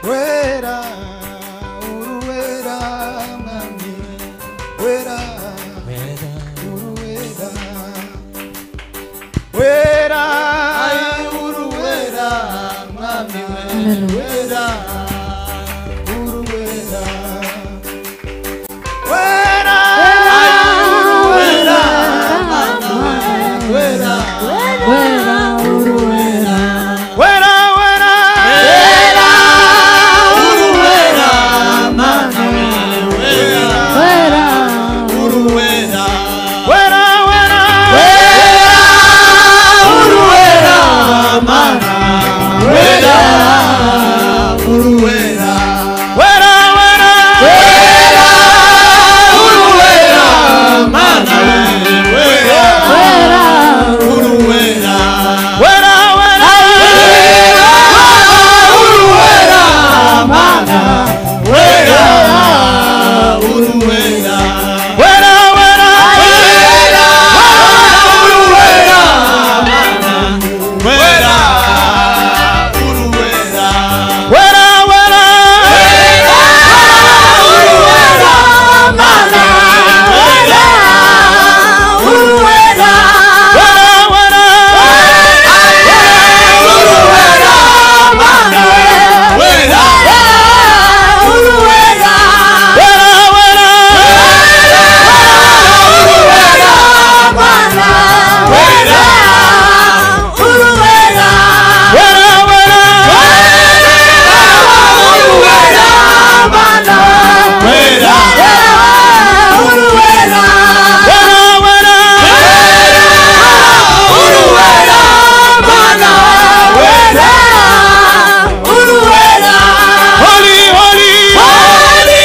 Wera uruwera mami wera uruwera wera uruwera mami wera uruwera wera uruwera mami wera wera uruwera wera wera wera uruwera mami wera wera uruwera wera wera wera uruwera mami wera uruwera wera wera wera uruwera mami wera wera uruwera wera wera uruwera mana wera uruwera wera wera wera uruwera mana wera uruwera wera wera uruwera mana wera uruwera wera wera uruwera mana wera uruwera wera wera uruwera mana wera uruwera wera wera uruwera mana wera uruwera wera wera uruwera mana wera uruwera Holy, holy, holy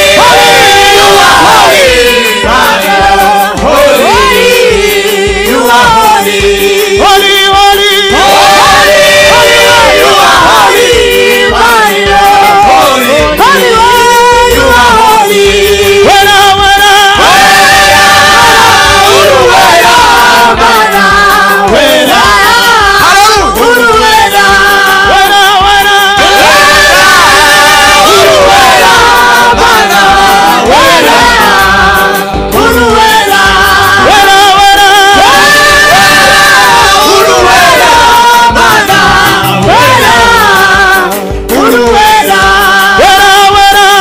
you are holy holy you are holy holy, holy, holy you are holy my Lord holy holy you are holy wera wera uruwera mana wera uruwera wera wera uruwera mana wera uruwera wera wera uruwera mana wera uruwera wera wera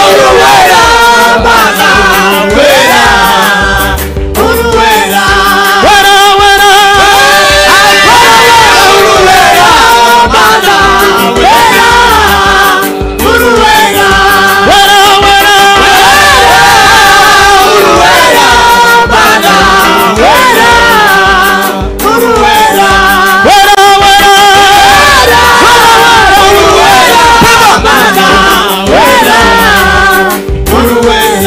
uruwera mana wera uruwera wera wera uruwera mana wera uruwera wera wera uruwera mana wera uruwera wera wera uruwera mana wera uruwera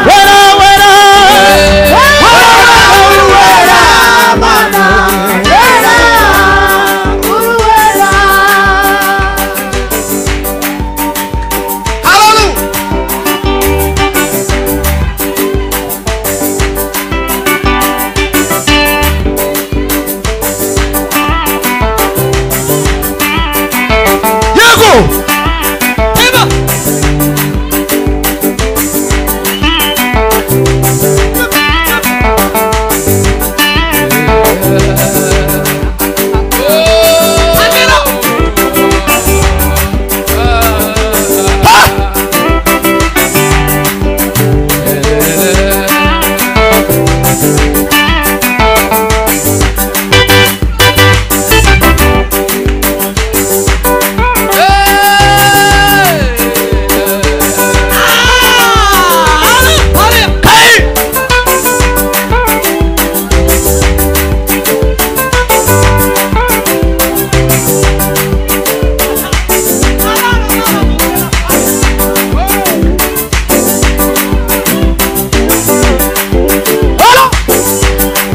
wera wera uruwera mana wera uruwera. Yego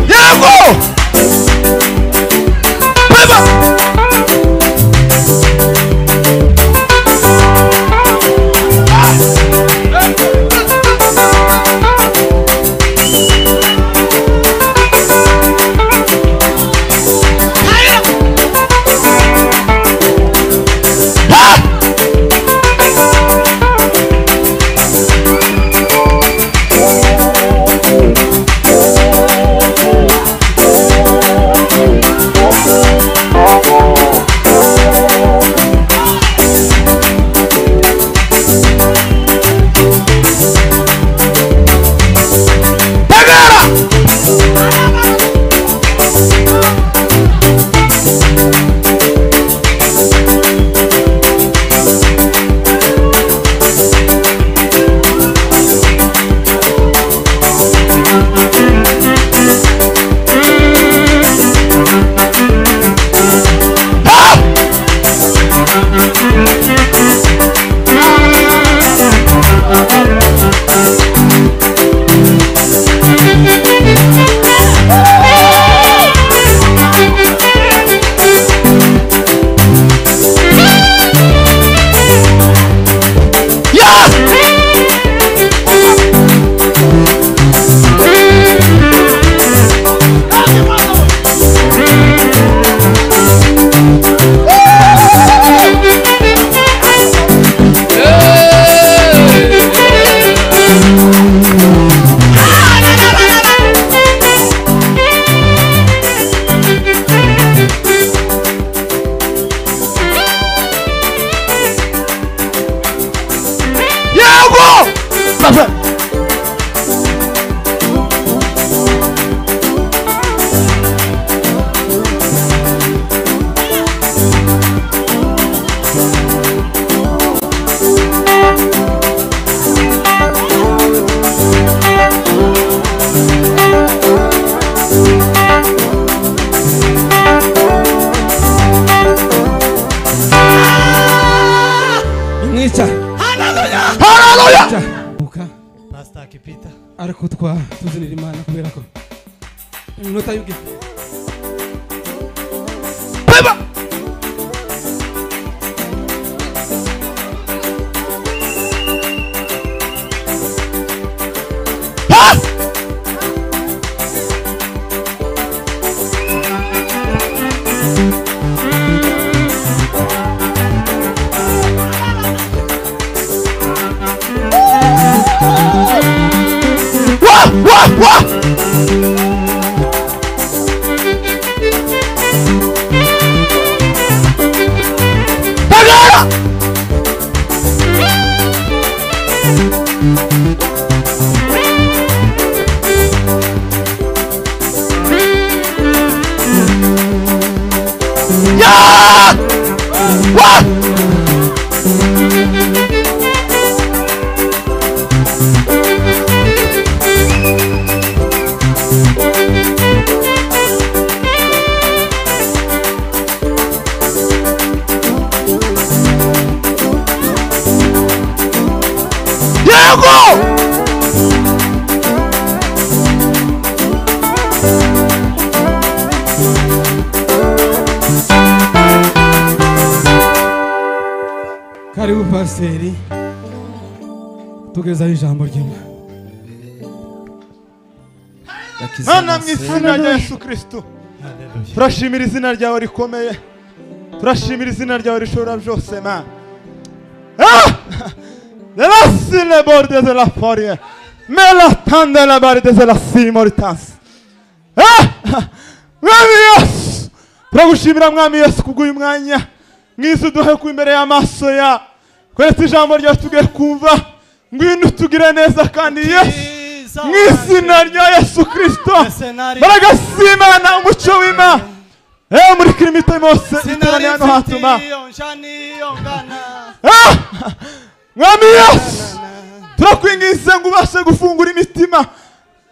Yego Beba Hey! Ariko twa tuzinira Imana kubera ko iminota y'ubwe Beba! Ha! Wah! Wah! Wah! Tagara! Ya! Wah! Yego! Karibu pasiteri, tugezaho ijambo ry'Imana. Mana mu izina rya Yesu Kristo, turashimira izina ryawe rikomeye, turashimira izina ryawe rishobora byose Mana. Ah! De la sine borde de la forie, me la tande la barde de la simoritans. Ah! Mwami Yesu, turagushimira Mwami Yesu kubw'uyu mwanya mwiza uduhe ku imbere y'amaso ya kweretse ijambo ryawe tugiye kumva. Ngwino utugire neza kandi Yesu, mu izina rya Yesu Kristo, mbaraga z'Imana, umucyo w'Imana, murikira imitima yose iteraniye hano hatuma. Ah! Mwami Yesu, turakwinginze ngo ubashe gufungura imitima.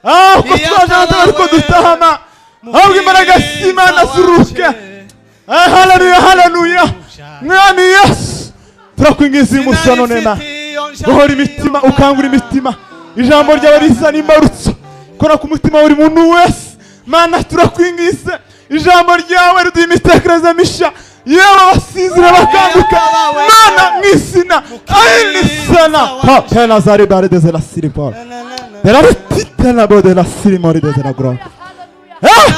Ah, uko twaje hano ariko dutahama, ahubwo imbaraga z'Imana ziruke. Ah, haleluya, haleluya. Mwami Yesu, turakwinginze uyu munsi wa none na guhora imitima, ukangura imitima. Ijambo ryawe rizana imbarutso, kora ku mutima wa buri muntu wese. Mana, turakwinginze ijambo ryawe riduha imitekerereze mishya, yewe abasinzira bakanguka. Mana, mu izina ayinisana pa pena zari bare deze la siri pa. De la petite la bode la siri mori deze la grande. Ah!